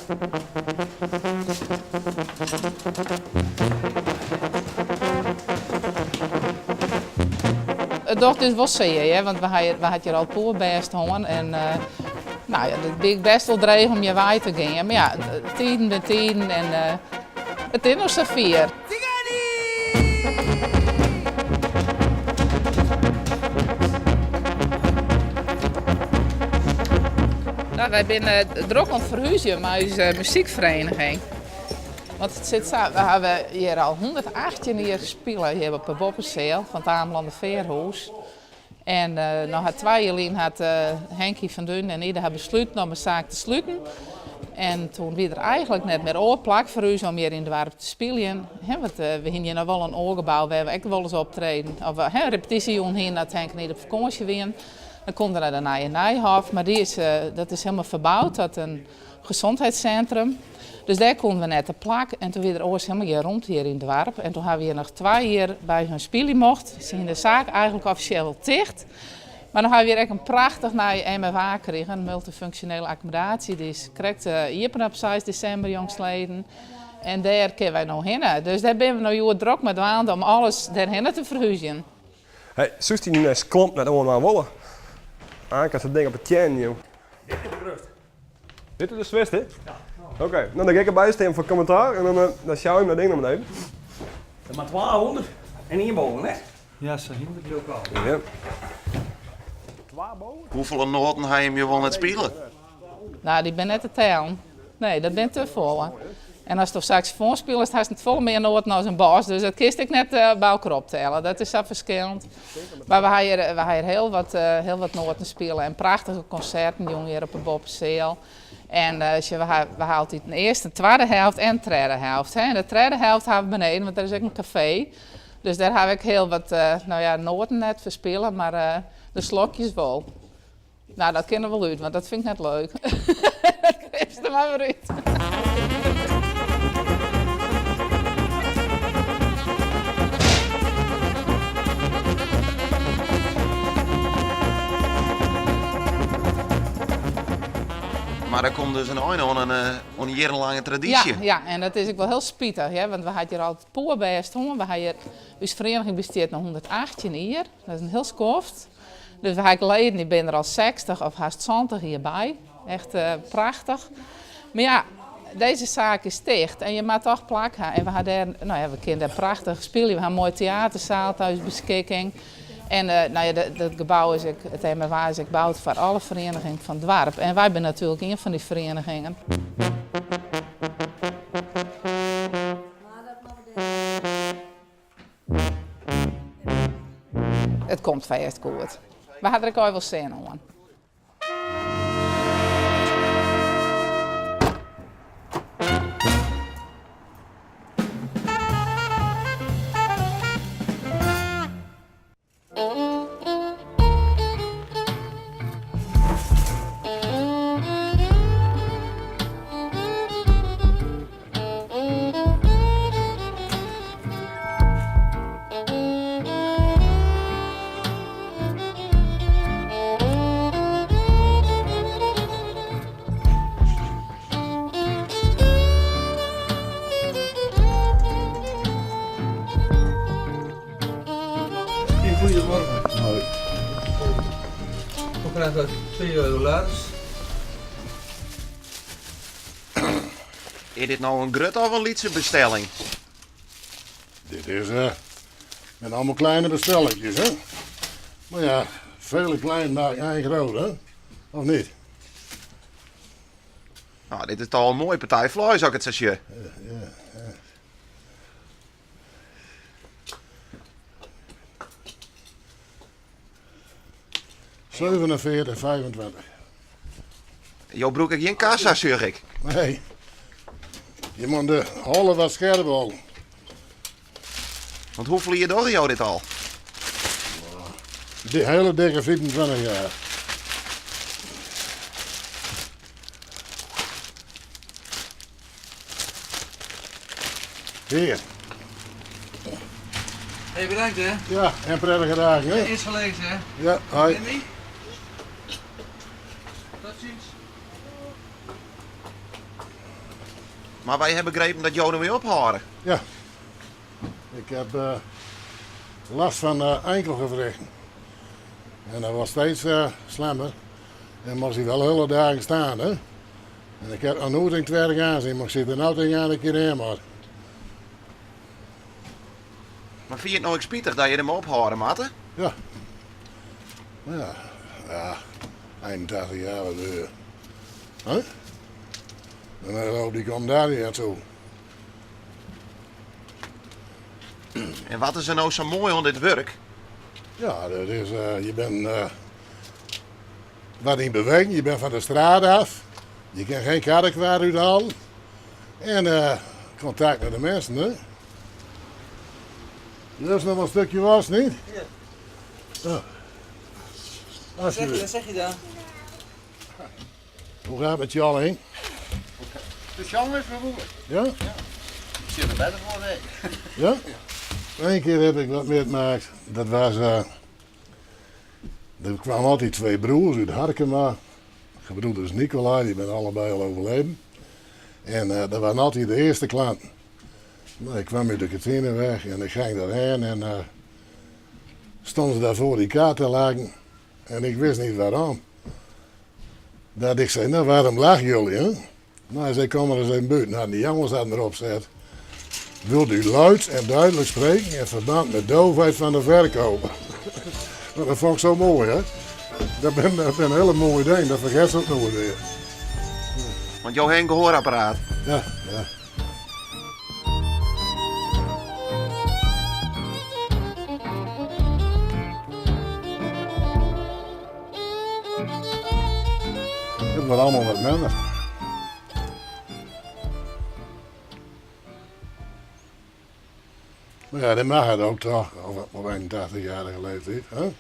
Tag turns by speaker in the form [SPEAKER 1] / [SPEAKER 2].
[SPEAKER 1] It docht ús wol sear, hear, want we ha hjir, we ha it hjir al poerbêst hân en no ja, it wie bêst wol dreech om hjir wei te gean. Mar ja, tiden binne tiden en it is no safier. No, wy binne drok oan it ferhúzjen mei ús muzykfereniging. Want it sit sa, we hawwe hjir al 118 jier spile hjir op de boppeseal fan it Amelander Fearhûs. En no hat twa jier lyn hat Henkie van Dunen en Ida ha besluten om de saak te sluten. En toen wie der eigenlik net mear oar plak foar ús om hjir yn it doarp te spyljen. Hè, want we hiene hjir noch wol in oar gebou wêr we ek wolris optreden of hè, in repetysjejûn hiene as Henk en Ida op fakânsje wiene. Dan komt der nei de Nije Nijhof, mar dy is, dat is hielendal ferboud tot in gezondheidscentrum. Dus dêr koene we net te plak en toen wie der oars hielendal gjin romte hjir yn it doarp. En toen ha we hjir noch twa jier by hun spylje mocht. Se hiene de saak eigenlik offisjeel al ticht. Mar dan ha we hjir ek in prachtich nij MFA krigen, multifunksjonele akkommodaasje. Dy is krekt iepene op seis desimber jongstleden. En dêr kinne wy no hinne. Dus dêr binne we no hjoed drok mei dwaande om alles dêrhinne te ferhúzjen.
[SPEAKER 2] Hey, soest dyn sklomp net oandwaan wolle? Anke hat sa'n ding op 'e teannen, jong.
[SPEAKER 3] Dit is de grutste.
[SPEAKER 2] Dit is de swierste? Ja. Oké, no dan gean ik derby stean foar kommentaar en dan, dan sjou ik dat ding noch mar even.
[SPEAKER 3] Der mar 200 en ien boven, hè?
[SPEAKER 4] Ja, sa hinder ik ook al.
[SPEAKER 2] Ja.
[SPEAKER 5] Hoefolle noaten ha jim hjir wol net spile?
[SPEAKER 1] No, dy binne net te tellen. Nee, dat binne te folle. En ast saksofoan spilest, hast net folle mear noaten as in bas, dus dat kinst ek net by elkoar optelle. Dat is sa ferskillend. Mar we ha hjir, we ha hjir hiel wat, hiel wat noaten spile en prachtige konserten jûn hjir op de boppeseal. En sjoch, we ha, we ha altyd in earste, in twadde helft en in tredde helft. Hè. En de tredde helft ha we beneden, want der is ek in kafee. Dus dêr ha we ek hiel wat, no ja, noaten net ferspile, mar de slokjes wol. No, dat kin der wol út, want dat fyn ik net leuk. Dat knipst der mar wer út.
[SPEAKER 5] Mar der komt dus in ein oan in jierrenlange tradysje.
[SPEAKER 1] Ja, ja, en dat is ek wol hiel spitich, hear, want we ha it hjir altyd poerbêst hân. We ha hjir, ús ferieniging bestiet no 118 jier, dat is in hiel skoft. Dus we ha ek leden dy binne der al 60 of hast 70 jier by. Echt prachtich. Mar ja, dizze saak is ticht en je moatte toch plak ha. En we ha dêr, no ja, we kinne dêr prachtich spylje. We ha in moaie teatersaal ta ús beskikking. En no ja, dat gebou is ek, it MFA is ek boud foar alle ferienigingen fan it doarp. En wy binne natuerlik ien fan dy ferienigingen. It komt fêst goed. We ha der ek al wol sin oan.
[SPEAKER 4] Goedemorgen. Hoi. We krijgen 2 euro laris.
[SPEAKER 5] Is dit no in grutte of in lytse bestelling?
[SPEAKER 6] Dit is uh, met allemaal kleine bestellingjes, hè? Maar ja, vele klein maken één groot, hè? Of niet?
[SPEAKER 5] No, dit is toch al in moaie partij fleis, as ik it sa sjoch.
[SPEAKER 6] Ja, ja, ja. 47, 25.
[SPEAKER 5] Jo brûke gjin kassa, sjoch ik.
[SPEAKER 6] Nee. Je moet de holle wat skerp houden.
[SPEAKER 5] Want hoefolle jier dogge jo dit al?
[SPEAKER 6] De hele dikke 25 jaar. Hier.
[SPEAKER 4] Hey, bedankt hè.
[SPEAKER 6] Ja, en prettige dagen hè.
[SPEAKER 4] Insgelijks hè.
[SPEAKER 6] Ja, hoi.
[SPEAKER 4] Andy. Tot ziens.
[SPEAKER 5] Mar wy ha begrepen dat jo dermei ophâlde.
[SPEAKER 6] Ja. Ik heb last fan enkelgewrichten. En dat wordt steeds slimmer. En moast ik wel hele dagen staan, hè. En ik heb nog nooit in het werk aanzien, maar ik zit er nou tegenaan dat ik hierheen moet.
[SPEAKER 5] Mar fyn je it no ek spitich dat je dermei ophâlde moatte?
[SPEAKER 6] Ja. Ja, ja, 81 jaar wat deur. Hè? En dan die komt daar niet naartoe.
[SPEAKER 5] En wat is der no sa moai oan dit wurk?
[SPEAKER 6] Ja, dat is, je bent wat yn beweging, je bent van de straat af. Je kan geen karrekwaar uithalen. En contact met de mensen, hè? Er is nog wel een stukje was, niet?
[SPEAKER 4] Ja.
[SPEAKER 6] Oh.
[SPEAKER 4] Wat zeg je, wat zeg je dan?
[SPEAKER 6] Hoe gaat het met Jan,
[SPEAKER 7] De Jan is mijn broer.
[SPEAKER 6] Ja?
[SPEAKER 7] Ja. Ik zit er beter voor, hè.
[SPEAKER 6] Ja? Eén keer heb ik wat meegemaakt. Dat was... er kwamen altijd twee broers uit Harkema. Gebroeders Nicolai, die zijn allebei al overleden. En dat waren altijd de eerste klanten. Nou, ik kwam uit de kantine weg en ik ging daarheen en stonden ze daar voor die kaart te lachen. En ik wist niet waarom. Dat ik zei, nou waarom lachen jullie? Hè? Nou, hij zei, kom maar eens even buiten. Nou, die jongens hadden erop gezet. Wilt u luid en duidelijk spreken in verband met doofheid van de verkoper? Nou, dat vond ik zo mooi, hè? Dat ben een hele mooie ding, dat vergeet ze ook nooit weer.
[SPEAKER 5] Want jo ha in gehoorapparaat.
[SPEAKER 6] Ja, ja. Het wordt allemaal wat minder. Maar ja, dat mag het ook toch, op 81-jarige leeftijd. Hè?